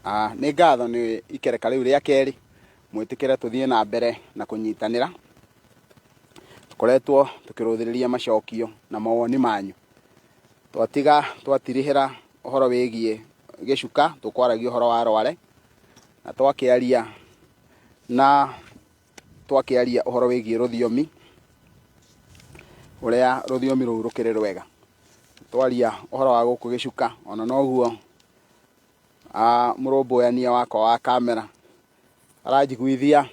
Nĩ ngatho nĩ ikereka rĩu rĩa kerĩ mwĩtĩkĩre tũthiĩ na mbere na kũnyitanĩra. Tũkoretwo tũkĩrũthĩrĩria macokio na mawoni manyu. Twatiga twatirihĩra ũhoro wĩgiĩ gĩcuka, tũkwaragia ũhoro wa rware, na twakĩaria na twakĩaria ũhoro wĩgiĩ rũthiomi, ũrĩa rũthiomi rũu rũkĩrĩ rwega. Twaria ũhoro wa gũkũ gĩcuka, ona noguo mũrũmbũyania wakwa wa kamera aranjiguithia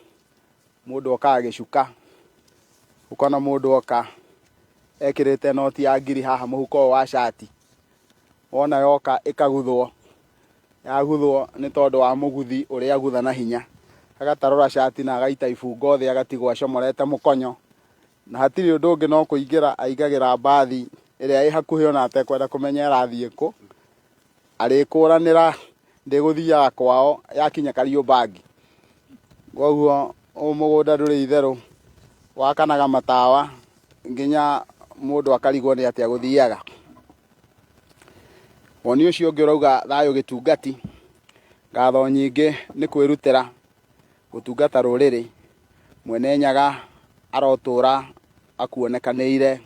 mũndũ okaga gĩcuka, ũkona mũndũ oka ekĩrĩte noti ya ngiri haha mũhuko ũyũ wa cati, wona yoka ĩkaguthwo, yaguthwo nĩ tondũ wa mũguthi ũrĩa agutha na hinya, agatarũra cati na agaita ibungo thĩ agatigwo acomorete mũkonyo, na hatirĩ ũndũ ũngĩ no kũingĩra aingagĩra mbathi ĩrĩa ĩ hakuhĩ ona atekwenda kũmenya ĩrathiĩ kũ, arĩkũranĩra ndĩgũthiaga kwao yakinya Kariũmbangi. Koguo ũyũ mũgũnda ndũrĩ itherũ, wakanaga matawa nginya mũndũ akarigwo nĩ atĩa gũthiaga. Woni ũcio ũngĩ ũrauga thayũ gĩtungati, ngatho nyingĩ nĩ kwĩrutĩra gũtungata rũrĩrĩ, Mwene Nyaga arotũra akuonekanĩire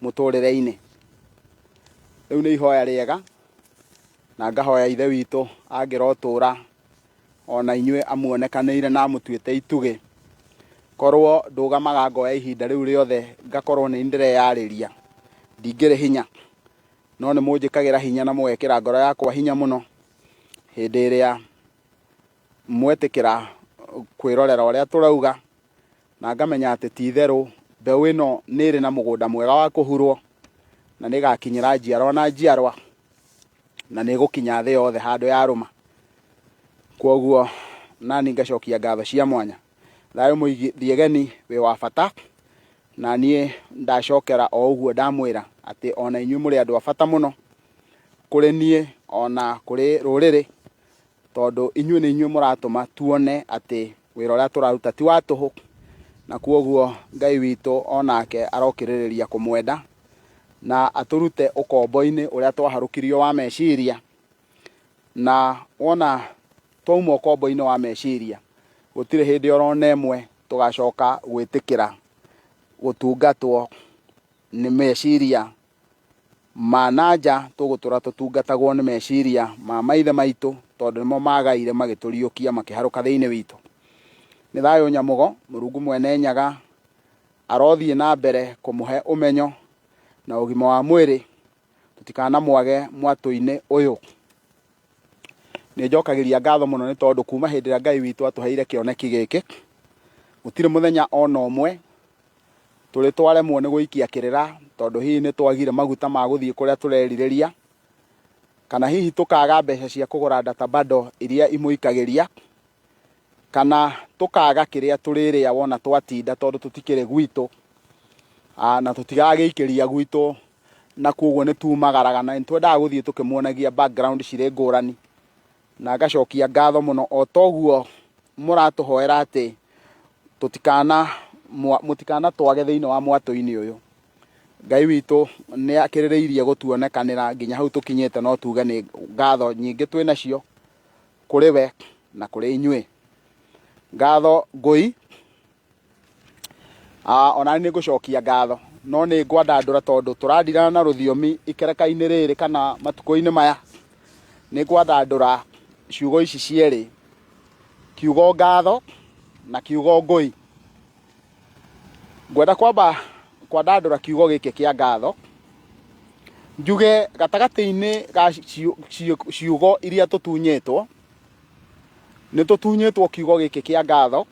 mũtũrĩre-inĩ. Rĩu nĩ ihoya rĩega na ngahoya Ithe witũ angĩrotũra ona inyuĩ amuonekanĩire na amũtuĩte itugĩ. Korwo ndũgamaga ngoya ihinda rĩu rĩothe ngakorwo nĩ ndĩreyarĩria, ndingĩrĩ hinya. No nĩ mũnjĩkagĩra hinya na mũgekĩra ngoro yakwa hinya mũno hĩndĩ ĩrĩa mwetĩkĩra kwĩrorera ũrĩa tũrauga, na ngamenya atĩ ti itherũ mbeũ ĩno nĩ ĩrĩ na mũgũnda mwega wa kũhurwo, na nĩ ĩgakinyĩra njiarwa na njiarwa, na nĩ ĩgũkinya thĩ yothe handũ yarũma. Kwoguo nani ngacokia ngatho cia mwanya. Thayũ Mũthiegeni wĩ wa bata, na niĩ ndacokera o ũguo ndamwĩra atĩ ona inyuĩ mũrĩ andũ a bata mũno kũrĩ niĩ ona kũrĩ rũrĩrĩ, tondũ inyuĩ nĩ inyuĩ mũratũma tuone atĩ wĩra ũrĩa tũraruta ti wa tũhũ, na kwoguo Ngai witũ o nake arokĩrĩrĩria kũmwenda na atũrute ũkombo-inĩ ũrĩa twaharũkirio wa meciria, na wona twauma ũkombo-inĩ wa meciria, gũtirĩ hĩndĩ oro na ĩmwe tũgacoka gwĩtĩkĩra gũtungatwo nĩ meciria ma na nja, tũgũtũra tũtungatagwo nĩ meciria ma maithe maitũ, tondũ nĩmo magaire magĩtũriũkia makĩharũka thĩinĩ witũ. Nĩ thayũ Nyamũgo, Mũrungu Mwene Nyaga arothiĩ na mbere kũmũhe ũmenyo na ũgima wa mwĩrĩ, tũtikanamwage mwatũ-inĩ ũyũ. Nĩ njokagĩria ngatho mũno nĩ tondũ kuma hĩndĩ ĩrĩa Ngai witũ atũheire kĩoneki gĩkĩ, gũtirĩ mũthenya ona ũmwe tũrĩ twaremwo nĩ gũikia kĩrĩra tondũ hihi nĩ twagire maguta ma gũthiĩ kũrĩa tũrerirĩria, kana hihi tũkaga mbeca cia kũgũra data bundle iria imũikagĩria, kana tũkaga kĩrĩa tũrĩrĩa wona twatinda tondũ tũtikĩrĩ gwitũ, na tũtigagĩikĩria gwitũ na koguo nĩ tumagaraga na nĩ twendaga gũthiĩ tũkĩmuonagia background cirĩ ngũrani, na ngacokia ngatho mũno o toguo mũratũhoera atĩ tũtikana mũtikanatwage thĩinĩ wa mwatũ-inĩ ũyũ. Ngai witũ nĩ akĩrĩrĩirie gũtuonekanĩra nginya hau tũkinyĩte, no tuge nĩ ngatho nyingĩ twĩ nacio kũrĩ we na kũrĩ inyuĩ. Ngatho ngũi, ona nĩ ngũcokia ngatho, no nĩ ngwandandũra tondũ tũrandirana na rũthiomi ikereka-inĩ rĩrĩ kana matukũ-inĩ maya, nĩ ngwandandũra ciugo ici cierĩ, kiugo ngatho na kiugo ngũi. Ngwenda kwamba kwandandũra kiugo gĩkĩ kĩa ngatho, njuge gatagatĩ-inĩ ga ciugo iria tũtunyĩtwo, nĩ tũtunyĩtwo kiugo gĩkĩ kĩa ngatho,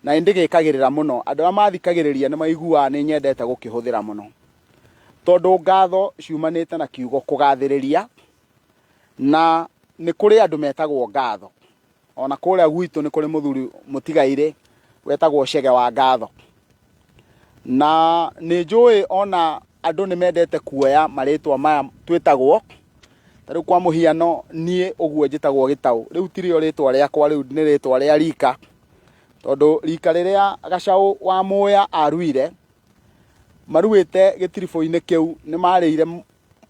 na nĩ ndĩgĩkagĩrĩra mũno. Andũ arĩa mathikagĩrĩria nĩ maiguaga nĩ nyendete gũkĩhũthĩra mũno, tondũ ngatho ciumanĩte na kiugo kũgathĩrĩria, na nĩ kũrĩ andũ metagwo ngatho. Ona kũrĩa gwitũ nĩ kũrĩ mũthuri mũtigairĩ wetagwo Chege wa Ngatho. Na nĩ njũĩ ona andũ nĩ mendete kuoya marĩtwa maya twĩtagwo, ta rĩu kwa mũhiano niĩ ũguo njĩtagwo Gĩtaũ, rĩu tirĩo rĩtwa rĩakwa rĩu nĩ rĩtwa rĩa rika, tondũ rika rĩrĩa Gacaũ wa Mũya aruire, maruĩte gĩtiribũ-inĩ kĩu nĩ marĩire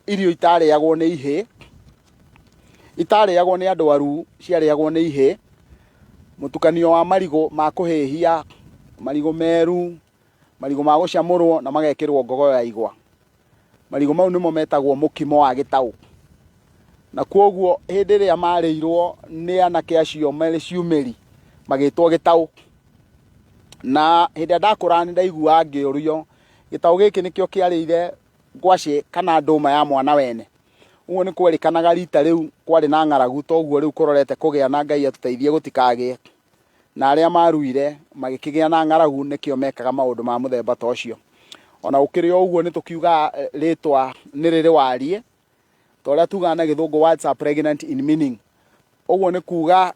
irio itarĩagwo nĩ ihĩĩ, Itarĩagwo nĩ andũ aruu, ciarĩagwo nĩ ihĩĩ. Mũtukanio wa marigũ ma kũhĩhia, marigũ meru, marigũ ma gũcamũrwo na magekĩrwo ngogoyo ya igwa. Marigũ mau nĩmo metagwo mũkimo wa gĩtaũ. Na kwoguo hĩndĩ ĩrĩa marĩirwo nĩ anake acio marĩ ciumĩri, magĩtwo gĩtaũ. Na hĩndĩ ĩrĩa ndakũraga nĩ ndaiguaga ngĩũrio, gĩtaũ gĩkĩ nĩkĩo kĩarĩire ngwacĩ kana ndũma ya mwana wene. Ũguo nĩ kwerĩkanaga rita rĩu kwarĩ na ng'aragu ta ũguo rĩu kũrorete kũgĩa na Ngai atũteithie gũtikagĩe. Na arĩa maruire magĩkĩgĩa na ng'aragu nĩkĩo mekaga maũndũ ma mũthemba ta ũcio. Ona gũkĩrĩ o ũguo nĩ tũkiugaga rĩtwa nĩ rĩrĩ wariĩ, ta ũrĩa tugaga na gĩthũngũ words are pregnant in meaning. Ũguo nĩ kuga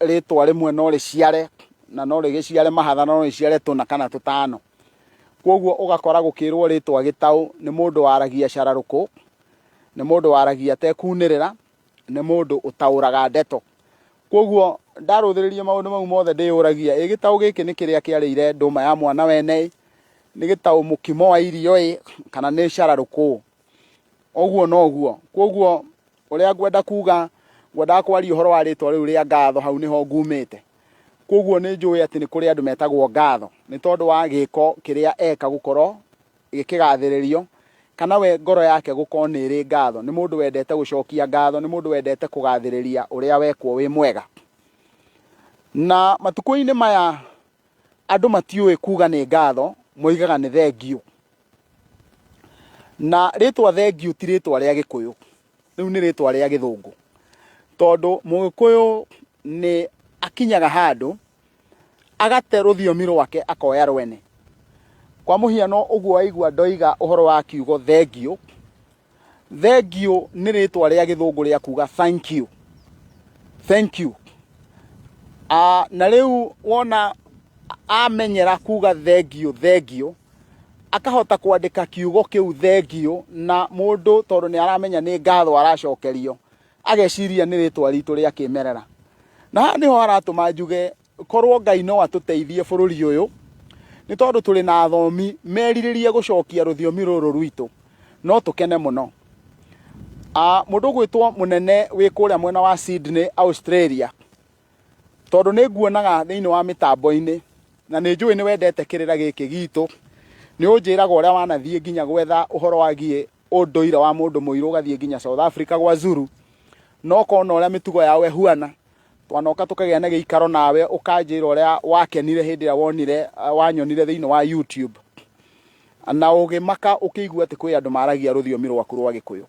rĩtwa rĩmwe no rĩciare na no rĩgĩciare mahatha no rĩciare tũna kana tũtano. Kwoguo ũgakora gũkĩrwo rĩtwa gĩtaũ nĩ mũndũ waragia cararũkũ, nĩ mũndũ waragia atekunĩrĩra, nĩ mũndũ ũtaũraga ndeto. Kwoguo ndarũthĩrĩria maũndũ mau mothe ndĩyũragia, ĩ gĩtaũ gĩkĩ nĩ kĩrĩa kĩarĩire ndũma ya mwana wene ĩ, nĩ gĩtaũ mũkimo wa irio ĩ, kana nĩ cararũkũ? Ũguo noguo. Kwoguo Ũrĩa ngwenda kuga, ngwendaga kwaria ũhoro wa rĩtwa rĩu rĩa ngatho, hau nĩho ngumĩte. Kwoguo nĩ njũĩ atĩ nĩ kũrĩ andũ metagwo ngatho, nĩ tondũ wa gĩko kĩrĩa eka gũkorwo gĩkĩgathĩrĩrio, kana we ngoro yake gũkorwo nĩ ĩrĩ ngatho. Nĩ mũndũ wendete gũcokia ngatho, nĩ mũndũ wendete kũgathĩrĩria ũrĩa wekwo wĩ mwega. Na matukũ-inĩ maya andũ matiũĩ kuga nĩ ngatho, moigaga nĩ thengiũ. Na rĩtwa thengiũ ti rĩtwa rĩa gĩkũyũ, rĩu nĩ rĩtwa rĩa gĩthũngũ. Tondũ mũgĩkũyũ nĩ akinyaga handũ agate rũthiomi rwake akoya rwene. Kwa mũhiano ũguo waigua ndoiga ũhoro wa kiugo thengiũ, Thengiũ nĩ rĩtwa rĩa gĩthũngũ rĩa kuga thank you. Thank you. Na rĩu wona amenyera kuga thengiũ thengiũ, akahota kwandĩka kiugo kĩu thengiũ na mũndũ tondũ nĩ aramenya nĩ ngatho aracokerio, ageciria nĩ rĩtwa ritũ rĩa kĩmerera. Na haha nĩho haratũma njuge Korwo Ngai no atũteithie bũrũri ũyũ, nĩ tondũ tũrĩ na athomi merirĩrie gũcokia rũthiomi rũrũ rwitũ, no tũkene mũno. Mũndũ ũgwĩtwo mũnene wĩ kũrĩa mwena wa Sydney, Australia, tondũ nĩ nguonaga thĩinĩ wa mĩtambo-inĩ, na nĩ njũĩ nĩ wendete kĩrĩra gĩkĩ gitũ, nĩ ũnjĩraga ũrĩa wanathiĩ nginya gwetha ũhoro wagiĩ ũndũire wa mũndũ mũirũ, ũgathiĩ nginya South Africa gwa Zulu, na ũkona ũrĩa mĩtugo yao ĩhuana. Twanoka tũkagĩa na gĩikaro nawe ũkanjĩra ũrĩa wakenire hĩndĩ ĩrĩa wonire wanyonire thĩinĩ wa YouTube na ũgĩmaka ũkĩigua atĩ kwĩ andũ maragia rũthiomi rwaku rwa Gĩkũyũ.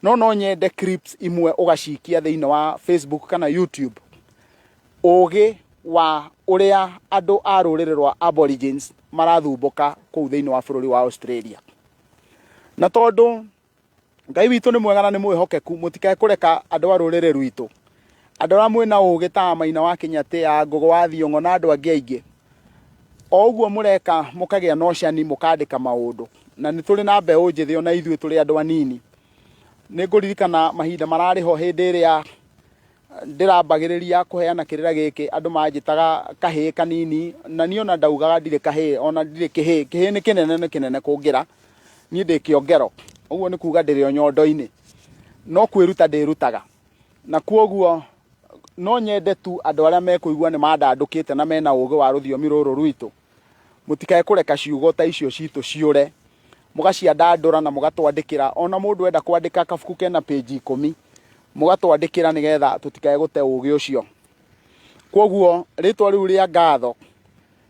No no nyende clips imwe ũgacikia thĩinĩ wa Facebook kana YouTube ũgĩ wa ũrĩa andũ a rũrĩrĩ rwa Aborigines marathumbũka kũu thĩinĩ wa bũrũri wa Australia. Na tondũ Ngai witũ nĩ mwega na nĩ mwĩhokeku, mũtikae kũreka andũ a rũrĩrĩ rwitũ, andũ arĩa mwĩna ũgĩ ta Maina wa Kĩnyatĩ, a Ngũgũ wa Thiong'o na andũ angĩ aingĩ, o ũguo mũreka mũkagĩa na ũcani mũkandĩka maũndũ. Na nĩ tũrĩ na mbeũ njĩthĩ ona ithuĩ tũrĩ andũ anini. Nĩ ngũririkana mahinda mararĩ ho hĩndĩ ĩrĩa ndĩrambagĩrĩria kũheana kĩrĩra gĩkĩ andũ manjĩtaga kahĩĩ kanini na niĩ ona ndaugaga ndirĩ kahĩĩ ona ndirĩ kĩhĩĩ kĩhĩĩ nĩ kĩnene nĩ kĩnene kũngĩra niĩ ndĩ kĩongero ũguo nĩ kuga ndĩrĩ o nyondo-inĩ no kwĩruta ndĩrutaga na kwoguo no nyende tu andũ arĩa mekũigua nĩ mandandũkĩte na mena ũgĩ wa rũthiomi rũrũ rwitũ mũtikae kũreka ciugo ta icio citũ ciũre mũgaciandandũra na mũgatwandĩkĩra ona mũndũ enda kwandĩka kabuku kena pĩnji ikũmi mũgatwandĩkĩra nĩgetha tũtikae gũte ũgĩ ũcio kwoguo rĩtwa rĩu rĩa ngatho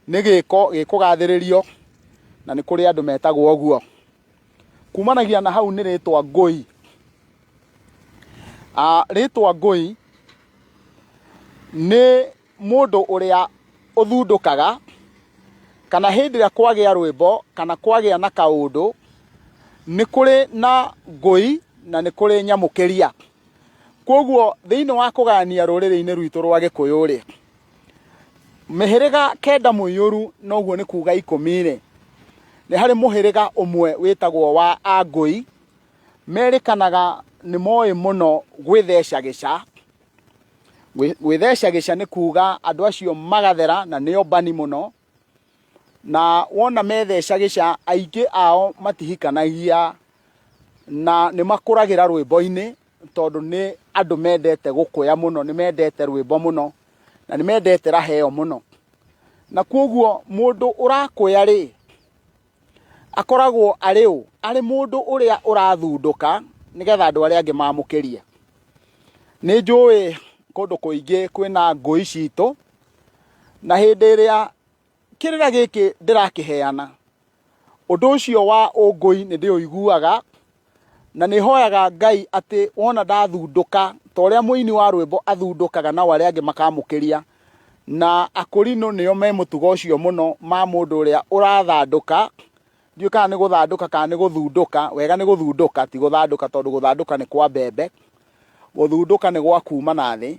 nĩ gĩko gĩkũgathĩrĩrio na nĩ kũrĩ andũ metagwo ũguo kumanagia na hau nĩ rĩtwa ngũi rĩtwa ngũi nĩ mũndũ ũrĩa ũthundũkaga kana hĩndĩ ĩrĩa kwagĩa rwĩmbo kana kwagĩa na kaũndũ, nĩ kũrĩ na ngũi na nĩ kũrĩ nyamũkĩria. Kwoguo thĩinĩ wa kũgayania rũrĩrĩ-inĩ rwitũ rwa gĩkũyũ rĩ, mĩhĩrĩga kenda mũiyũru na ũguo nĩ kuga ikũmi rĩ, nĩ harĩ mũhĩrĩga ũmwe wĩtagwo wa Angũi, merĩkanaga nĩ moĩ mũno gwĩtheca gĩca. Gwĩtheca gĩca nĩ kuga andũ acio magathera na nĩ ombani mũno, na wona metheca gĩca aingĩ ao matihikanagia na nĩ makũragĩra rwĩmbo-inĩ. tondũ nĩ andũ mendete gũkũya mũno, nĩ mendete rwĩmbo mũno, na nĩ mendete raha ĩyo mũno. Na kwoguo mũndũ ũrakũya rĩ, akoragwo arĩ ũ? Arĩ mũndũ ũrĩa ũrathundũka nĩgetha andũ arĩa angĩ mamũkĩrie. Nĩ njũĩ kũndũ kũingĩ kwĩna ngũi citũ, na hĩndĩ ĩrĩa kĩrĩra gĩkĩ ndĩrakĩheana, ũndũ ũcio wa ũngũi nĩ ndĩũiguaga, na nĩ hoyaga Ngai atĩ wona ndathundũka ta ũrĩa mũini wa rwĩmbo athundũkaga nao arĩa angĩ makamũkĩria, na akũrinũ nĩo me mũtugo ũcio mũno ma mũndũ ũrĩa ũrathandũka, ndiũĩ kana nĩ gũthandũka kana nĩ gũthundũka, wega nĩ gũthundũka ti gũthandũka tondũ gũthandũka nĩ kwa mbembe, gũthundũka nĩ gwa kuma na thĩ,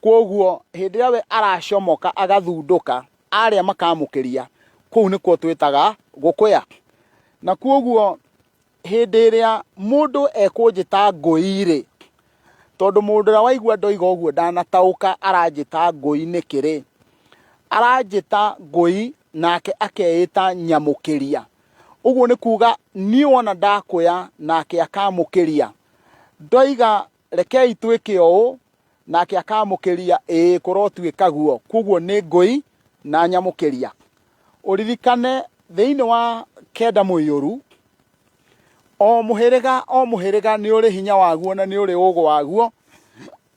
kwoguo hĩndĩ ĩrĩa we aracomoka agathundũka, arĩa makamũkĩria, kũu nĩkuo twĩtaga gũkũya. Na kwoguo hĩndĩ ĩrĩa mũndũ ekũnjĩta ngũi-rĩ, tondũ mũndũ ũrĩa waigua ndoiga ũguo ndanataũka aranjĩta ngũi nĩkĩ-rĩ, aranjĩta ngũi nake akeĩta nyamũkĩria. Ũguo nĩ kuga niĩ wona ndakũya nake akamũkĩria. Ndoiga rekei twĩke ũũ, nake akamũkĩria ĩĩ kũrotuĩka guo. Kwoguo nĩ ngũi na nyamũkĩria. Ũririkane thĩinĩ wa kenda mũiyũru, o mũhĩrĩga o mũhĩrĩga nĩ ũrĩ hinya waguo na nĩ ũrĩ ũgũ waguo,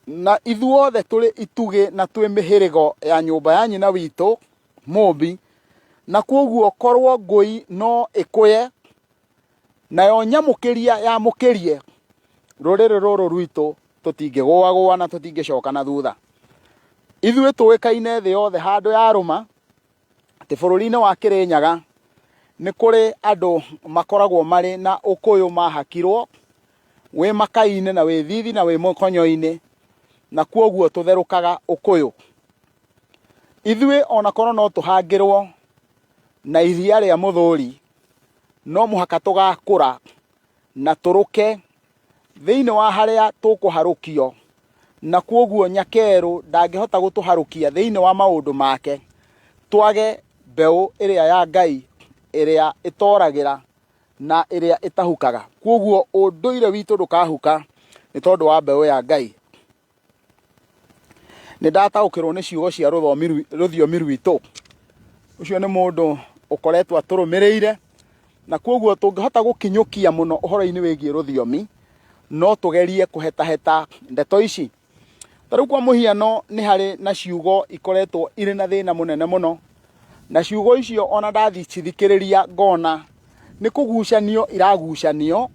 na ithuothe tũrĩ itugĩ na twĩ mĩhĩrĩgo ya nyũmba ya nyina witũ Mũmbi, na kwoguo korwo ngũi no ĩkũye nayo nyamũkĩria yamũkĩrie, rũrĩrĩ rũrũ rwitũ tũtingĩgũagũa na tũtingĩcoka na thutha. Ithuĩ tũĩkaine thĩ yothe handũ yarũma, atĩ bũrũri-inĩ wa Kĩrĩnyaga nĩ kũrĩ andũ makoragwo marĩ na ũkũyũ mahakirwo wĩ makai-inĩ na wĩ thithi na wĩ mũkonyo-inĩ, na kwoguo tũtherũkaga ũkũyũ. Ithuĩ ona korwo no tũhangĩrwo na iria rĩa mũthũri, no mũhaka tũgakũra na tũrũke thĩinĩ wa harĩa tũkũharũkio, na kwoguo nyakerũ ndangĩhota gũtũharũkia thĩinĩ wa maũndũ make, twage mbeũ ĩrĩa ya Ngai ĩrĩa ĩtoragĩra na ĩrĩa ĩtahukaga. Kwoguo ũndũire witũ ndũkahuka nĩ tondũ wa mbeũ ya Ngai. Nĩ ndataũkĩrwo nĩ ciugo cia rũthiomi rwitũ. Ũcio nĩ mũndũ ũkoretwo atũrũmĩrĩire, na kwoguo tũngĩhota gũkinyũkia mũno ũhoro-inĩ wĩgiĩ rũthiomi, no tũgerie kũhetaheta ndeto ici. Ta rĩu kwa mũhiano nĩ harĩ na ciugo ikoretwo irĩ na thĩna mũnene mũno, na ciugo icio ona ndacithikĩrĩria ngona nĩ kũgucanio iragucanio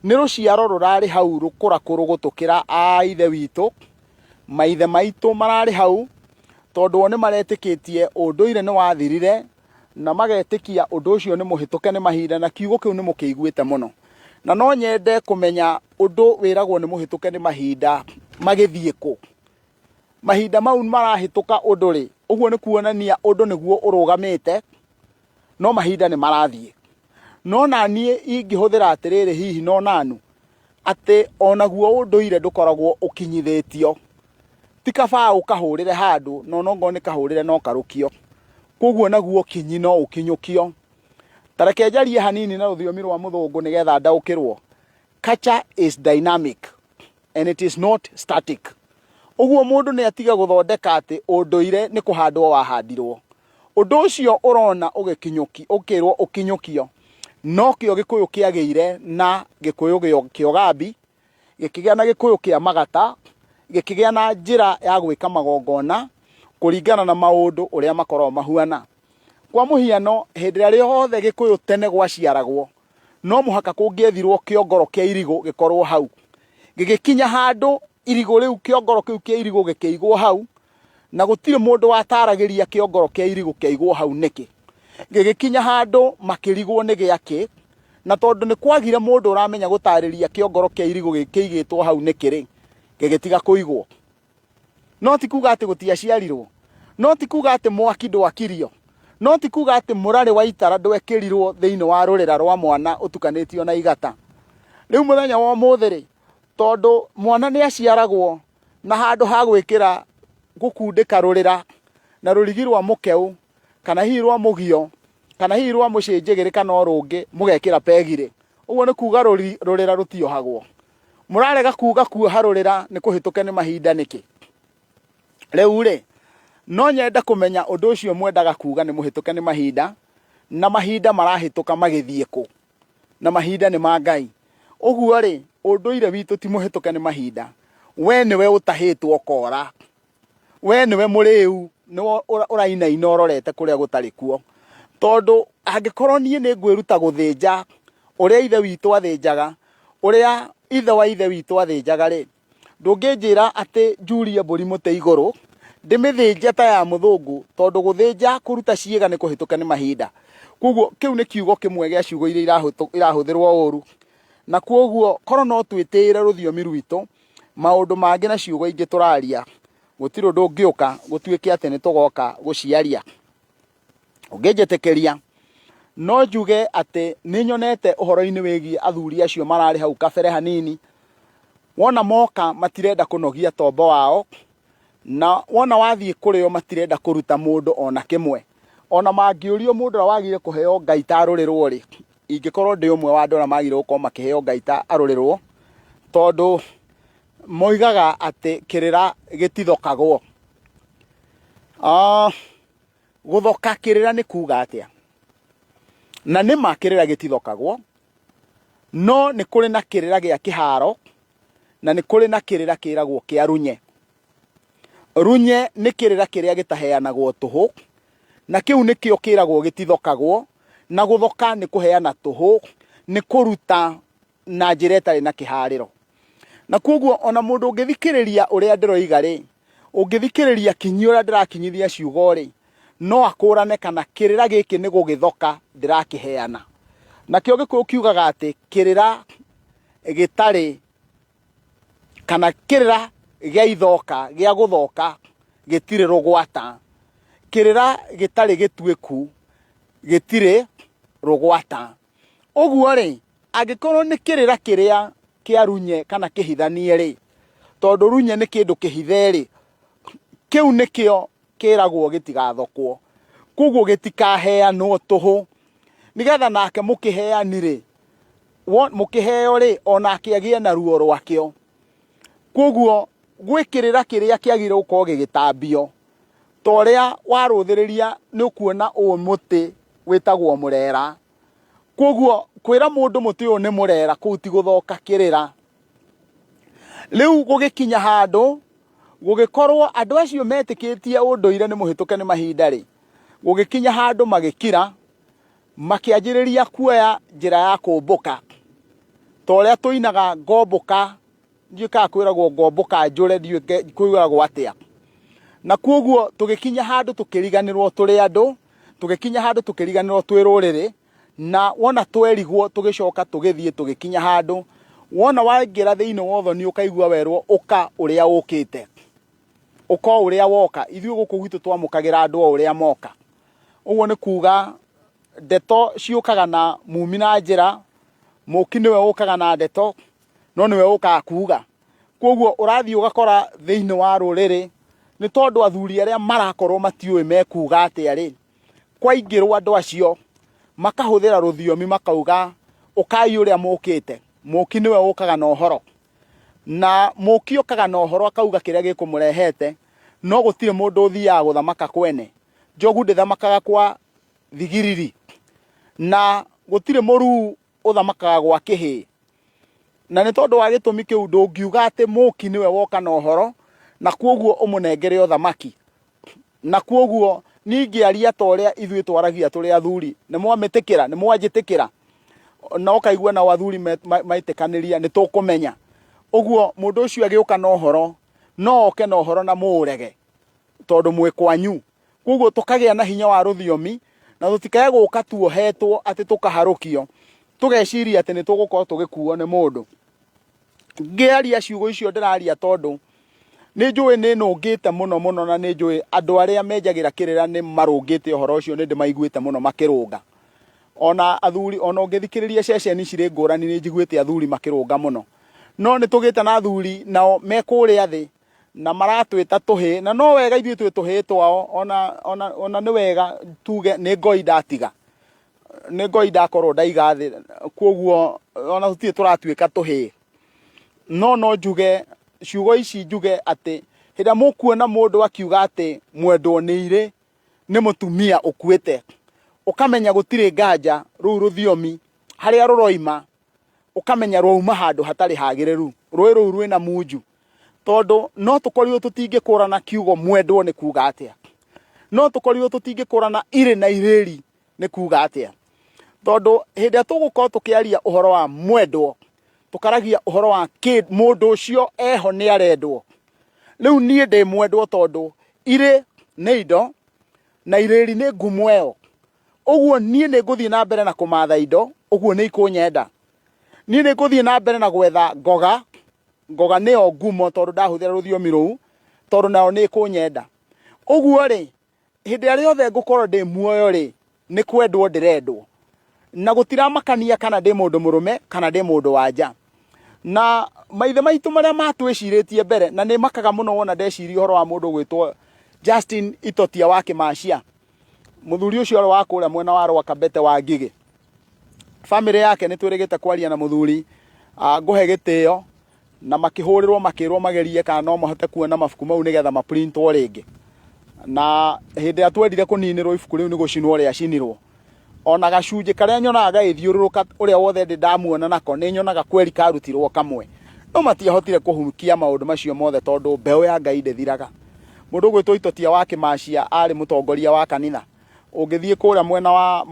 nĩ rũciaro rũrarĩ hau rũkũrakũrũ gũtũkĩra a ithe witũ, maithe maitũ mararĩ hau, tondũ o nĩ maretĩkĩtie ũndũire nĩ wathirire, na magetĩkia ũndũ ũcio nĩ mũhĩtũke nĩ mahinda, na kiugo kĩu nĩ mũkĩiguĩte mũno. Na no nyende kũmenya ũndũ wĩragwo nĩ mũhĩtũke nĩ mahinda magĩthiĩ kũ? Mahinda mau marahĩtũka ũndũ rĩ, ũguo nĩ kuonania ũndũ nĩguo ũrũgamĩte, no mahinda nĩ marathiĩ. No naniĩ ingĩhũthĩra atĩrĩrĩ hihi no nanu, atĩ onaguo ũndũire ndũkoragwo ũkinyithĩtio. Ti kabaa ũkahũrĩre handũ na onokorwo nĩ kahũrĩre no karũkio. Koguo naguo kinyi no ũkinyũkio. Ta reke njarie hanini na rũthiomi rwa mũthũngũ nĩgetha ndaũkĩrwo. Culture is dynamic and it is not static. Ũguo mũndũ nĩ atige gũthondeka atĩ ũndũire nĩ kũhandwo wahandirwo. Ũndũ ũcio ũrona ũgĩkinyũki, ũkĩrwo ũkinyũkio, nokĩo Gĩkũyũ kĩagĩire na Gĩkũyũ kĩa Ũgambi, gĩkĩgĩa na Gĩkũyũ kĩa Magata, gĩkĩgĩa na njĩra ya gwĩka magongona kũringana na maũndũ ũrĩa makoragwo mahuana. Kwa mũhiano, hĩndĩ ĩrĩa rĩothe Gĩkũyũ tene gwaciaragwo, no mũhaka kũngĩethirwo kĩongoro kĩa irigũ gĩkorwo hau. Gĩgĩkinya handũ irigũ rĩu, kĩongoro kĩu kĩa irigũ gĩkĩigwo hau, na gũtirĩ mũndũ wataragĩria kĩongoro kĩa irigũ kĩaigwo hau nĩkĩ. Gĩgĩkinya handũ makĩrigwo nĩ gĩakĩ, na tondũ nĩ kwagire mũndũ ũramenya gũtarĩria kĩongoro kĩa irigũ kĩigĩtwo hau nĩkĩ rĩ, gĩgĩtiga kũigwo. No ti kuga atĩ gũtiaciarirwo, no ti kuga atĩ mwaki ndwakirio, no ti kuga atĩ mũrarĩ wa itara ndwekĩrirwo thĩinĩ wa rũrĩra rwa mwana ũtukanĩtio na igata. Rĩu mũthenya wa ũmũthĩ rĩ, tondũ mwana nĩ aciaragwo na handũ ha gwĩkĩra gũkundĩka rũrĩra na rũrigi rwa mũkeũ kana hihi rwa mũgio kana hihi rwa mũcĩnjĩgĩrĩ kana o rũngĩ mũgekĩra pegi rĩ, ũguo nĩ kuga rũrĩra rũtiohagwo. Mũrarega kuga kuoha rũrĩra nĩ kũhĩtũke nĩ mahinda nĩkĩ? Rĩu rĩ, no nyende kũmenya ũndũ ũcio mwendaga kuga nĩ mũhĩtũke nĩ mahinda, na mahinda marahĩtũka magĩthiĩ kũ? Na mahinda nĩ ma Ngai. Ũguo rĩ, ũndũire witũ ti mũhĩtũke nĩ mahinda. We nĩwe ũtahĩtwo ũkora. We nĩwe mũrĩu, nĩwe ũrainaina ũrorete kũrĩa gũtarĩ kuo. Tondũ angĩkorwo niĩ nĩ ngwĩruta gũthĩnja ũrĩa ithe witũ athĩnjaga, ũrĩa ithe wa ithe witũ athĩnjaga rĩ, ndũngĩnjĩra atĩ njurie mbũri mũtĩ igũrũ, ndĩmĩthĩnje ta ya mũthũngũ, tondũ gũthĩnja kũruta ciĩga nĩ kũhĩtũke nĩ mahinda. Koguo kĩu nĩ kiugo kĩmwe gĩa ciugo iria irahũthĩrwo ũru. Na koguo korwo no twĩtĩĩre rũthiomi rwitũ, Maũndũ mangĩ na ciugo ingĩ tũraria, gũtirĩ ũndũ ũngĩũka gũtuĩke atĩ nĩ tũgoka gũciaria. Ũngĩnjĩtĩkĩria, no njuge atĩ nĩ nyonete ũhoro-inĩ wĩgiĩ athuri acio mararĩ hau kabere hanini, wona moka matirenda kũnogia tombo wao, na wona wathiĩ kũrĩ o matirenda kũruta mũndũ ona kĩmwe. Ona mangĩũrio mũndũ ũrĩa wagire kũheo Ngai ta arũrĩrwo rĩ, ingĩkorwo ndĩ ũmwe wa andũ arĩa magĩrĩirwo gũkorwo makĩheo Ngai ta arũrĩrwo, tondũ moigaga atĩ kĩrĩra gĩtithokagwo. Ah, gũthoka kĩrĩra nĩ kuga atĩa? Na nĩ ma kĩrĩra gĩtithokagwo, no nĩ kũrĩ na kĩrĩra gĩa kĩharo, na nĩ kũrĩ na kĩrĩra kĩragwo kĩa runye. Runye nĩ kĩrĩra kĩrĩa gĩtaheanagwo tũhũ, na kĩu nĩkĩo kĩragwo gĩtithokagwo, na gũthoka nĩ kũheana tũhũ, nĩ kũruta na njĩra ĩtarĩ na kĩharĩro. Na kwoguo ona mũndũ ũngĩthikĩrĩria ũrĩa ndĩroiga rĩ, ũngĩthikĩrĩria kinyi ũrĩa ndĩrakinyithia ciugo rĩ, no akũrane kana kĩrĩra gĩkĩ nĩ gũgĩthoka ndĩrakĩheana. Nakĩo Gĩkũyũ kiugaga atĩ kĩrĩra gĩtarĩ kana kĩrĩra gĩa ithoka gĩa gũthoka gĩtirĩ rũgwata, kĩrĩra gĩtarĩ gĩtuĩku gĩtirĩ rũgwata. Ũguo rĩ, angĩkorwo nĩ kĩrĩra kĩrĩa kĩa runye kana kĩhithanie rĩ, tondũ runye nĩ kĩndũ kĩhithe rĩ, kĩu nĩkĩo kĩragwo gĩtigathokwo. Koguo gĩtikaheanwo tũhũ, nĩgetha nake mũkĩheani rĩ, mũkĩheo rĩ, onake agĩe na ruo rwakĩo. Koguo gwĩ kĩrĩra kĩrĩa kĩagĩrĩirwo gũkorwo gĩgĩtambio, ta ũrĩa warũthĩrĩria nĩ ũkuona ũyũ mũtĩ wĩtagwo mũrera. Koguo kwĩra mũndũ mũtĩ ũyũ nĩ mũrera kũu ti gũthoka kĩrĩra. Rĩu gũgĩkinya handũ, gũgĩkorwo andũ acio metĩkĩtie ũndũire nĩ mũhĩtũke nĩ mahinda rĩ, gũgĩkinya handũ magĩkira, makĩanjĩrĩria kuoya njĩra ya kũmbũka. Ta ũrĩa tũinaga ngombũka, ndiũĩ kana kwĩragwo ngombũka njũre, ndiũĩ kwĩragwo atĩa. Na kwoguo tũgĩkinya handũ tũkĩriganĩrwo tũrĩ andũ, tũgĩkinya handũ tũkĩriganĩrwo twĩ rũrĩrĩ, na wona twerigwo tũgĩcoka tũgĩthiĩ tũgĩkinya handũ, wona waingĩra thĩinĩ wa ũthoni ũkaigua werwo ũka ũrĩa ũkĩte, ũka o ũrĩa woka. Ithuĩ gũkũ gwitũ twamũkagĩra andũ o ũrĩa moka. Ũguo nĩ kuga ndeto ciũkaga na mumi na njĩra, mũki nĩwe ũkaga na ndeto, no nĩwe ũkaga kuga. Koguo ũrathiĩ ũgakora thĩinĩ wa rũrĩrĩ, nĩ tondũ athuri arĩa marakorwo matiũĩ mekuga atĩa rĩ, kwaingĩrwo andũ acio makahũthĩra rũthiomi makauga ũkai ũrĩa mũkĩte, mũki nĩwe ũkaga na ũhoro. Na mũki okaga na ũhoro akauga kĩrĩa gĩkũmũrehete, no gũtirĩ mũndũ ũthiaga gũthamaka kwene. Njogu ndĩthamakaga kwa thigiriri, na gũtirĩ mũruu ũthamakaga gwa kĩhĩĩ. Na nĩ tondũ wa gĩtũmi kĩu ndũngiuga atĩ mũki nĩwe woka na ũhoro na kwoguo ũmũnengere ũthamaki. Na kwoguo niĩ ingĩaria ta ũrĩa ithuĩ twaragia tũrĩ athuri, nĩ mwamĩtĩkĩra? Nĩ mwanjĩtĩkĩra? Na ũkaigua nao athuri metĩkanĩria, nĩ tũkũmenya. Ũguo mũndũ ũcio agĩũka na ũhoro, no oke na ũhoro na mũũrege tondũ mwĩ kwanyu. Kwoguo tũkagĩa na hinya wa rũthiomi na tũtikae gũka tuohetwo atĩ tũkaharũkio, tũgeciria atĩ nĩ tũgũkorwo tũgĩkuo nĩ mũndũ. Ngĩaria ciugo icio ndĩraria tondũ nĩ njũĩ nĩ nũngĩte mũno mũno na nĩ njũĩ andũ arĩa menjagĩra kĩrĩra nĩ marũngĩte ũhoro ũcio nĩ ndĩmaiguĩte mũno makĩrũnga. Ona athuri, ona ũngĩthikĩrĩria ceceni cirĩ ngũrani nĩ njiguĩte athuri makĩrũnga mũno. No nĩ tũgĩte na athuri nao me kũrĩa thĩ na maratwĩta tũhĩĩ na no wega ithuĩ twĩ tũhĩĩ twao ona, ona, ona nĩ wega tuge nĩ ngoi ndatiga nĩ ngoi ndakorwo ndaiga thĩ koguo ona tũtirĩ tũratuĩka tũhĩĩ. No no njuge ciugo ici, njuge atĩ hĩndĩ ĩrĩa mũkuona mũndũ akiuga atĩ mwendwo nĩ irĩ nĩ mũtumia ũkuĩte, ũkamenya gũtirĩ nganja rũu rũthiomi harĩa rũroima, ũkamenya rwauma handũ hatarĩ hagĩrĩru, rũĩ rũu rwĩna munju, tondũ no tũkorirwo tũtingĩkũrana kiugo mwendwo nĩ kuga atĩa, no tũkorirwo tũtingĩkũrana irĩ na irĩri nĩ kuga atĩa, tondũ hĩndĩ ĩrĩa tũgũkorwo tũkĩaria ũhoro wa mwendwo, tũkaragia ũhoro wa kĩ mũndũ ũcio eho nĩ arendwo. Rĩu niĩ ndĩ mwendwo tondũ irĩ nĩ indo na irĩri nĩ ngumo ĩyo. Ũguo niĩ nĩ ngũthiĩ na mbere na kũmatha indo, ũguo nĩ ikũnyenda. Niĩ nĩ ngũthiĩ na mbere na gwetha ngoga, ngoga nĩyo ngumo tondũ ndahũthĩra rũthiomi rũu, tondũ nayo nĩ ĩkũnyenda. Ũguo rĩ, hĩndĩ ĩrĩa yothe ngũkorwo ndĩ muoyo rĩ, nĩ kwendwo ndĩrendwo. Na gũtiramakania kana ndĩ mũndũ mũrũme kana ndĩ mũndũ wa nja. Na maithe maitũ marĩa matwĩcirĩtie mbere, na nĩ makaga mũno wona ndeciria ũhoro wa mũndũ ũgwĩtwo Justin Itotia wa Kĩmacia. Mũthuri ũcio arĩ wa kũrĩa mwena wa Rwakabete wa Ngigĩ. Bamĩrĩ yake nĩ twĩrĩgĩte kwaria na mũthuri, ngũhe gĩtĩo, na makĩhũrĩrwo makĩrwo magerie kana no mahote kuona mabuku mau nĩgetha maprintwo rĩngĩ. Na hĩndĩ ĩrĩa twendire kũninĩrwo ibuku rĩu nĩ gũcinwo rĩacinirwo. Ona gacunjĩ karĩa nyonaga gagĩthiũrũrũka ũrĩa wothe ndĩ ndamuona nako nĩ nyonaga kweri karutirwo kamwe. No matiahotire kũhukia maũndũ macio mothe tondũ mbeũ ya Ngai ndĩthiraga. Mũndũ ũgwĩtwo Itotia wa Kĩmacia arĩ mũtongoria wa kanitha. Ũngĩthiĩ kũrĩa mwena wa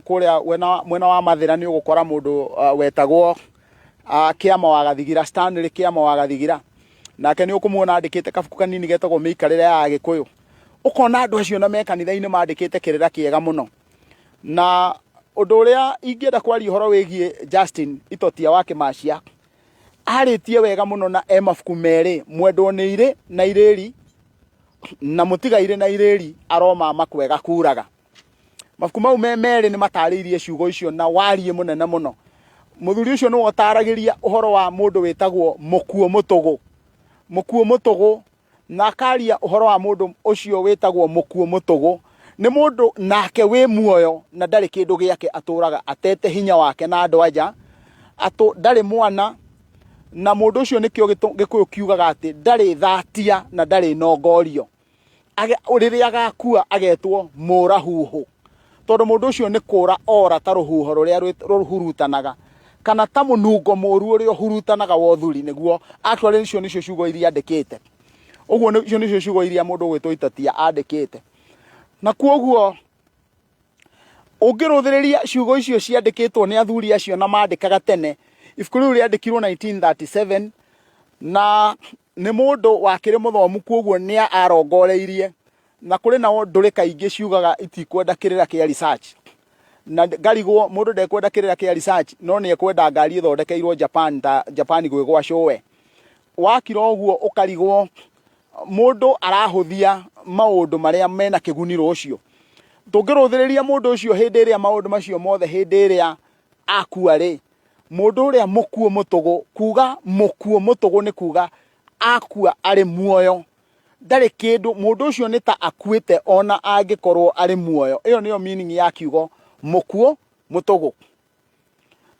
kũrĩa mwena wa Mathĩra nĩ ũgũkora mũndũ wetagwo Kĩama wa Gathigira, Stanley Kĩama wa Gathigira. Nake nĩ ũkũmuona andĩkĩte kabuku kanini getagwo Mĩikarĩre ya Agĩkũyũ. Ũkona andũ acio na me kanitha-inĩ mandĩkĩte kĩrĩra kĩega mũno. Na ũndũ ũrĩa ingĩenda kwaria ũhoro wĩgiĩ Justin Itotia wa Kĩmacia, arĩtie wega mũno na e mabuku merĩ, Mwendwo nĩ irĩ na irĩri na Mũtigairĩ na irĩri aromama kwega kuraga. Mabuku mau me merĩ nĩ matarĩirie ciugo icio na wariĩ mũnene mũno. Mũthuri ũcio nĩwe ũtaragĩria ũhoro wa mũndũ wĩtagwo mũkuũ mũtũgũ. Mũkuũ mũtũgũ na akaria ũhoro wa mũndũ ũcio wĩtagwo mũkuũ mũtũgũ. Nĩ mũndũ nake wĩ muoyo na ndarĩ kĩndũ gĩake, atũraga atete hinya wake na andũ anja, atũ ndarĩ mwana, na mũndũ ũcio nĩkĩo Gĩkũyũ kiugaga atĩ ndarĩ thatia na ndarĩ nongorio. Rĩrĩa agakua agetwo mũrahuhũ, tondũ mũndũ ũcio nĩ kũra ora ta rũhuho rũrĩa rũhurutanaga, kana ta mũnungo mũru ũrĩa ũhurutanaga wa ũthuri. Nĩguo actually icio nĩcio ciugo iria andĩkĩte. Ũguo icio nĩcio ciugo iria mũndũ ũgwĩtwo Itatia andĩkĩte. Na kuoguo ũngĩrũthĩrĩria ciugo icio ciandĩkĩtwo nĩ athuri acio na mandĩkaga tene, ibuku rĩu rĩandĩkirwo 1937 na nĩ mũndũ wakĩrĩ mũthomu, kuoguo nĩ arongoreirie. Na kũrĩ na ndũrĩka ingĩ ciugaga itikwenda kĩrĩra kĩa research, na ngarigwo mũndũ ndekwenda kĩrĩra kĩa research no nĩ ekwenda ngari ĩthondekeirwo Japan, ta Japan gwĩ gwa cũwe. Wakira ũguo ũkarigwo mũndũ arahũthia maũndũ marĩa mena kĩguni rũciũ. Tũngĩrũthĩrĩria mũndũ ũcio hĩndĩ ĩrĩa maũndũ macio mothe, hĩndĩ ĩrĩa akua rĩ, mũndũ ũrĩa mũkuũ mũtũgũ, kuga mũkuũ mũtũgũ nĩ kuga akua arĩ muoyo, ndarĩ kĩndũ, mũndũ ũcio nĩ ta akuĩte ona angĩkorwo arĩ muoyo. Ĩyo nĩyo meaning ya kiugo mũkuũ mũtũgũ.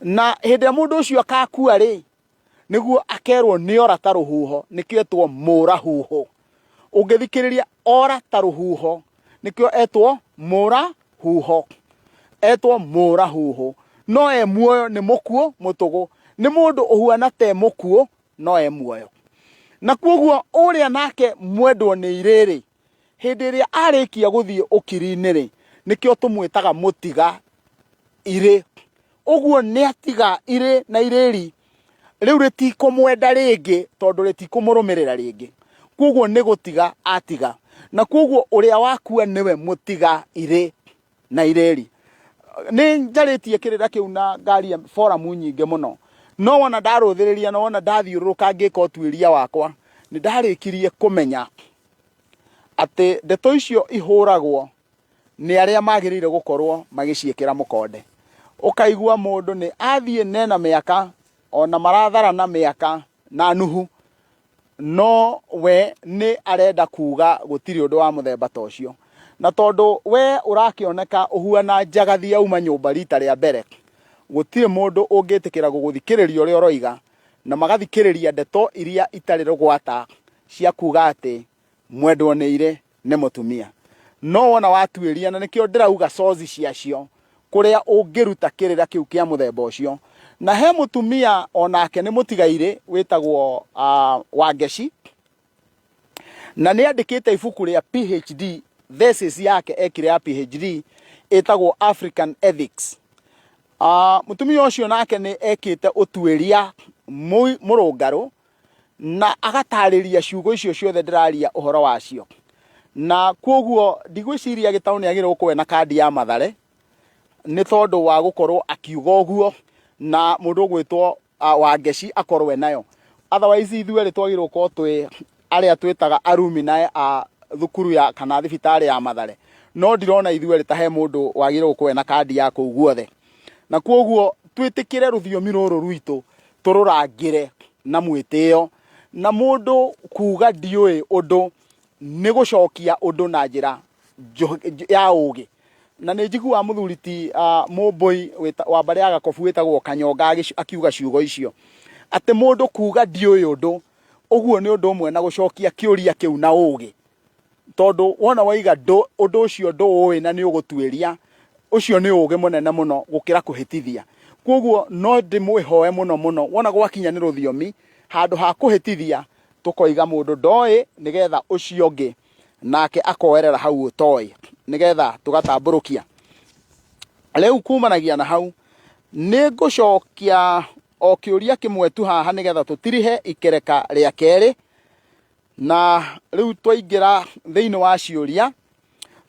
Na hĩndĩ ĩrĩa mũndũ ũcio akakua rĩ, nĩguo akerwo nĩ ora ta rũhuho, nĩkĩo etwo mũrahuho. Ũngĩthikĩrĩria ora ta rũhuho, nĩkĩo etwo mũrahuho, etwo mũrahuho. No e muoyo nĩ mũkuũ mũtũgũ, nĩ mũndũ ũhuana ta e mũkuũ no e muoyo. Na kuoguo ũrĩa nake mwendwo nĩ irĩrĩ, hĩndĩ ĩrĩa arĩkia gũthiĩ ũkiri-inĩ rĩ, nĩkĩo tũmwĩtaga mũtiga irĩ. Ũguo nĩ atiga irĩ na irĩri, rĩu rĩtikũmwenda rĩngĩ tondũ rĩtikũmũrũmĩrĩra rĩngĩ. Kuoguo nĩ gũtiga atiga. Na kuoguo ũrĩa wakua nĩwe mũtiga irĩ na irĩri. Nĩ njarĩtie kĩrĩra kĩu na ngaria forum nyingĩ mũno, no wona ndarũthĩrĩria na wona ndathiũrũrũka ngĩka ũtuĩria wakwa, nĩ ndarĩkirie kũmenya atĩ ndeto icio ihũragwo nĩ arĩa magĩrĩire gũkorwo magĩciĩkĩra mũkonde. Ũkaigua mũndũ nĩ athiĩ nena mĩaka ona maratharana mĩaka na Nuhu, no we nĩ arenda kuga gũtirĩ ũndũ wa mũthemba ta ũcio. Na tondũ we ũrakĩoneka ũhuana njagathi yauma nyũmba rita rĩa mbere, gũtirĩ mũndũ ũngĩtĩkĩra gũgũthikĩrĩria ũrĩa ũroiga. Na magathikĩrĩria ndeto iria itarĩ rũgwata cia kuga atĩ mwendwo nĩ irĩ nĩ mũtumia. No wona watuĩria, na nĩkĩo ndĩrauga source ciacio, kũrĩa ũngĩruta kĩrĩra kĩu kĩa mũthemba ũcio. Na he mũtumia onake nĩ mũtigairĩ wĩtagwo Wangeci, na nĩ andĩkĩte ibuku rĩa PhD, thesis yake ekire ya PhD ĩtagwo African Ethics. Mũtumia ũcio nake nĩ ekĩte ũtuĩria mũrũngarũ na agatarĩria ciugo icio ciothe ndĩraria ũhoro wacio. Na kwoguo ndigwĩciria Gĩtaũ nĩ agĩrĩirwo gũkorwo ena kandi ya Mathare nĩ tondũ wa gũkorwo akiuga ũguo na mũndũ ũgwĩtwo Wangeci akorwo enayo. Otherwise ithuerĩ twagĩrĩirwo gũkorwo twĩ arĩa twĩtaga alumni a thukuru ya kana thibitarĩ ya Mathare. No ndirona ithuerĩ ta he mũndũ wagĩrĩirwo gũkorwo ena kandi ya kũu guothe. Na kwoguo twĩtĩkĩre rũthiomi rũrũ rwitũ tũrũrangĩre na mwĩtĩo. Na mũndũ kuga ndiũĩ ũndũ nĩ gũcokia ũndũ na njĩra ya ũgĩ. Na nĩ njiguaga mũthuri ti Mũmbũi wa mbarĩ ya Gakobu wĩtagwo Kanyonga akiuga ciugo icio. Atĩ mũndũ kuga ndiũĩ ũndũ, ũguo nĩ ũndũ ũmwe na gũcokia kĩũria kĩu na ũgĩ. Tondũ wona waiga ũndũ ũcio ndũũĩ na nĩ ũgũtuĩria, ũcio nĩ ũgĩ mũnene mũno gũkĩra kũhĩtithia. Kwoguo no ndĩmwĩhoe mũno mũno, wona gwakinya nĩ rũthiomi, handũ ha kũhĩtithia, tũkoiga mũndũ ndoĩ nĩgetha ũcio ũngĩ nake akoerera hau ũtoĩ, nĩgetha tũgatambũrũkia. Rĩu kumanagia na hau, nĩ ngũcokia o kĩũria kĩmwe tu haha nĩgetha tũtirihe ikereka rĩa kerĩ. Na rĩu twaingĩra thĩinĩ wa ciũria,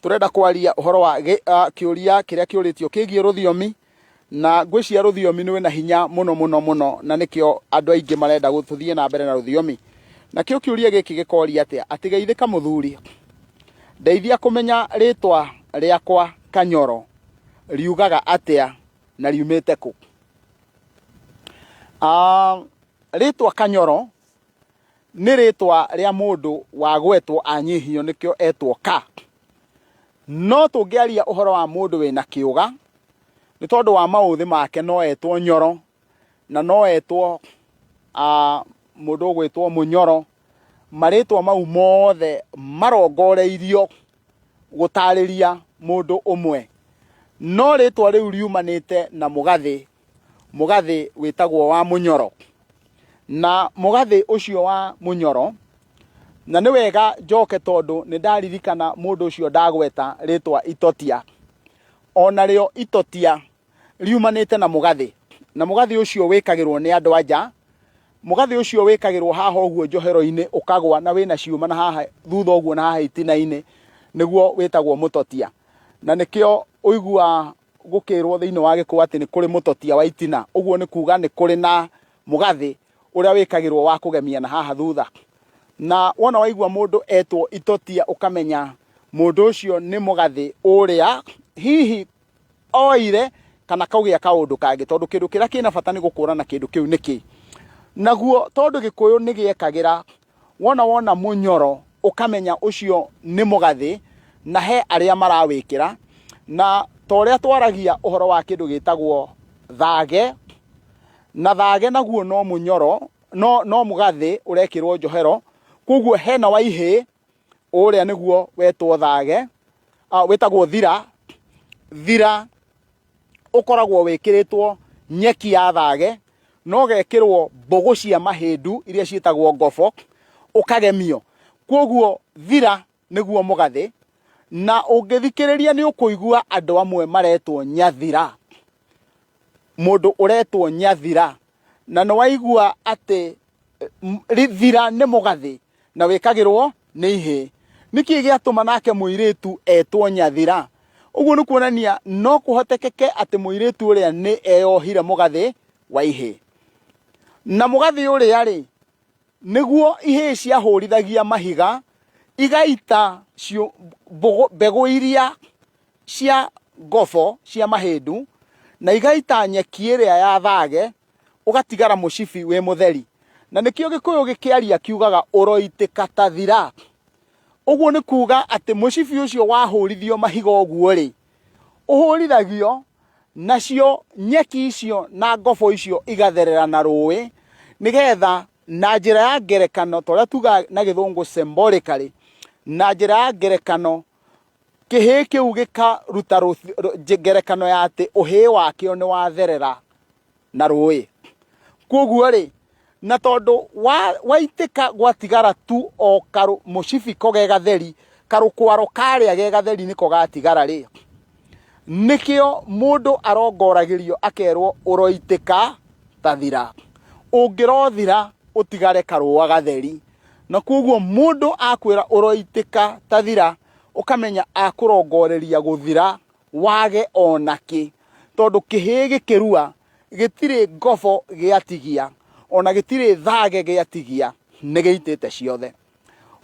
tũrenda kwaria ũhoro wa kĩũria kĩrĩa kĩũrĩtio kĩgiĩ rũthiomi, na ngwĩciria rũthiomi nĩ rwĩna hinya mũno mũno mũno, na nĩkĩo andũ aingĩ marenda tũthiĩ na mbere na rũthiomi. Nakĩo kĩũria gĩkĩ gĩkoria atĩa? Atĩ geithĩka mũthuri, ndeithia kũmenya rĩtwa rĩakwa Kanyoro riugaga atĩa na riumĩte kũ? Rĩtwa Kanyoro nĩ rĩtwa rĩa mũndũ wagwetwo anyihio nĩkĩo etwo ka. No tũngĩaria ũhoro wa mũndũ wĩna kĩũga, nĩ tondũ wa maũthĩ make no etwo nyoro, na no etwo mũndũ ũgwĩtwo mũnyoro. Marĩtwa mau mothe marongoreirio gũtarĩria mũndũ ũmwe. No rĩtwa rĩu riumanĩte na mũgathĩ, mũgathĩ wĩtagwo wa mũnyoro. Na mũgathĩ ũcio wa mũnyoro, na nĩ wega njoke tondũ nĩ ndaririkana mũndũ ũcio ndagweta rĩtwa itotia. Onarĩo itotia riumanĩte na mũgathĩ, na mũgathĩ ũcio wĩkagĩrwo nĩ andũ a nja. Mũgathĩ ũcio wĩkagĩrwo haha ũguo njohero-inĩ ũkagwa na wĩna ciũma na haha thutha ũguo na haha itina-inĩ, nĩguo wĩtagwo mũtotia. Na nĩkĩo ũiguaga gũkĩrwo thĩinĩ wa Gĩkũyũ atĩ nĩ kũrĩ mũtotia wa itina. Ũguo nĩ kuga nĩ kũrĩ na mũgathĩ ũrĩa wĩkagĩrwo wa kũgemia na haha thutha. Na wona waigua mũndũ etwo itotia ũkamenya mũndũ ũcio nĩ mũgathĩ ũrĩa hihi oire kana kaũgĩa kaũndũ kangĩ, tondũ kĩndũ kĩrĩa kĩna bata nĩ gũkũrana kĩndũ kĩu nĩkĩ. Naguo tondũ Gĩkũyũ nĩ gĩekagĩra, wona wona mũnyoro ũkamenya ũcio nĩ mũgathĩ na he arĩa marawĩkĩra. Na ta ũrĩa twaragia ũhoro wa kĩndũ gĩtagwo thage, na thage naguo no mũnyoro, no mũgathĩ ũrekĩrwo njohero, koguo hena wa ihĩĩ, ũrĩa nĩguo wetwo thage, wĩtagwo thira. Thira ũkoragwo wĩkĩrĩtwo nyeki ya thage, na ũgekĩrwo mbũgũ cia mahĩndu iria ciĩtagwo ngobo, ũkagemio. Koguo thira nĩguo mũgathĩ, na ũngĩthikĩrĩria nĩ ũkũigua andũ amwe maretwo nyathira. Mũndũ ũretwo nyathira, na nĩ waigua atĩ thira nĩ mũgathĩ na wĩkagĩrwo nĩ ihĩĩ. Nĩkĩ gĩatũma nake mũirĩtu etwo nyathira? Ũguo nĩ kuonania no kũhotekeke atĩ mũirĩtu ũrĩa nĩ eyohire mũgathĩ wa ihĩĩ. Na mũgathĩ ũrĩa rĩ, nĩguo ihĩĩ ciahũrithagia mahiga, igaita mbegũ iria cia ngobo cia mahĩndu, na igaita nyeki ĩrĩa ya thage, ũgatigara mũcibi wĩ mũtheri. Na nĩkĩo Gĩkũyũ gĩkĩaria kiugaga ũroitĩka ta thira. Ũguo nĩ kuga atĩ mũcibi ũcio wahũrithio mahiga ũguo rĩ, ũhũrithagio nacio nyeki icio na ngobo icio igatherera na rũĩ, Nĩgetha na njĩra ya ngerekano, ta ũrĩa tugaga na gĩthũngũ symbolically, na njĩra ya ngerekano, kĩhĩĩ kĩu gĩkaruta ngerekano ya atĩ ũhĩĩ wakĩo nĩ watherera na rũĩ. Kwoguo rĩ, na tondũ waitĩka gwatigara tu o karũ mũcibi ko ge gatheri, karũkwaro karĩa ge gatheri nĩko gatigara rĩ, nĩkĩo mũndũ arongoragĩrio akerwo ũroitĩka ta thira. Ũngĩrothira ũtigare karũa gatheri. Na kwoguo mũndũ akwĩra ũroitĩka ta thira, ũkamenya akũrongoreria gũthira wage ona kĩ. Tondũ kĩhĩĩ gĩkĩrua gĩtirĩ ngobo gĩatigia, ona gĩtirĩ thage gĩatigia, nĩ gĩitĩte ciothe.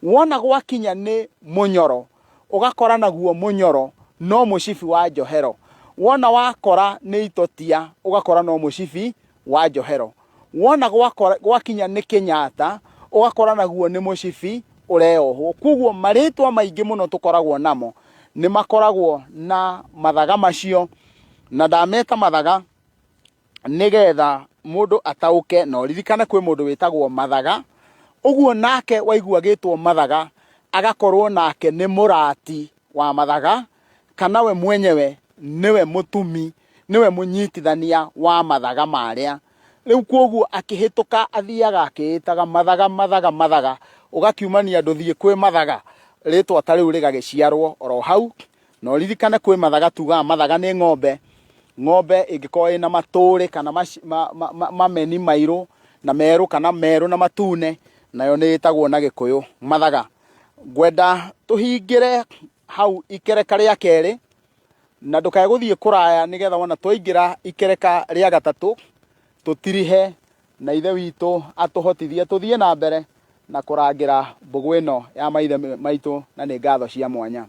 Wona gwakinya nĩ mũnyoro, ũgakora naguo mũnyoro no mũcibi wa njohero. Wona wakora nĩ itotia, ũgakora no mũcibi wa njohero. Wona gwakinya nĩ kĩnyata, ũgakora naguo nĩ mũcibi ũreohwo. Koguo marĩtwa maingĩ mũno tũkoragwo namo, nĩ makoragwo na mathaga macio, na ndameta mathaga nĩgetha mũndũ ataũke na ũririkane kwĩ mũndũ wĩtagwo Mathaga, ũguo nake waigua agĩtwo Mathaga agakorwo nake nĩ mũrati wa mathaga, kana we mwenyewe nĩwe mũtumi, nĩwe mũnyitithania wa mathaga marĩa. Rĩu kwoguo akĩhĩtũka athiaga akĩĩtaga Mathaga, Mathaga, Mathaga, ũgakiumania ndũthiĩ kwĩ Mathaga, rĩtwa ta rĩu rĩgagĩciarwo oro hau. Na ũririkane kwĩ mathaga tugaga mathaga nĩ ng'ombe, ng'ombe ĩngĩkorwo ĩna matũrĩ kana mameni mairũ na merũ kana merũ na matune, nayo nĩ ĩtagwo na gĩkũyũ mathaga. Ngwenda tũhingĩre hau ikereka rĩa kerĩ, na ndũkae gũthiĩ kũraya nĩgetha wona twaingĩra ikereka rĩa gatatũ, tũtirihe na ithe witũ atũhotithie tũthiĩ na mbere na kũrangĩra mbũgũ ĩno ya maithe maitũ na nĩ ngatho cia mwanya.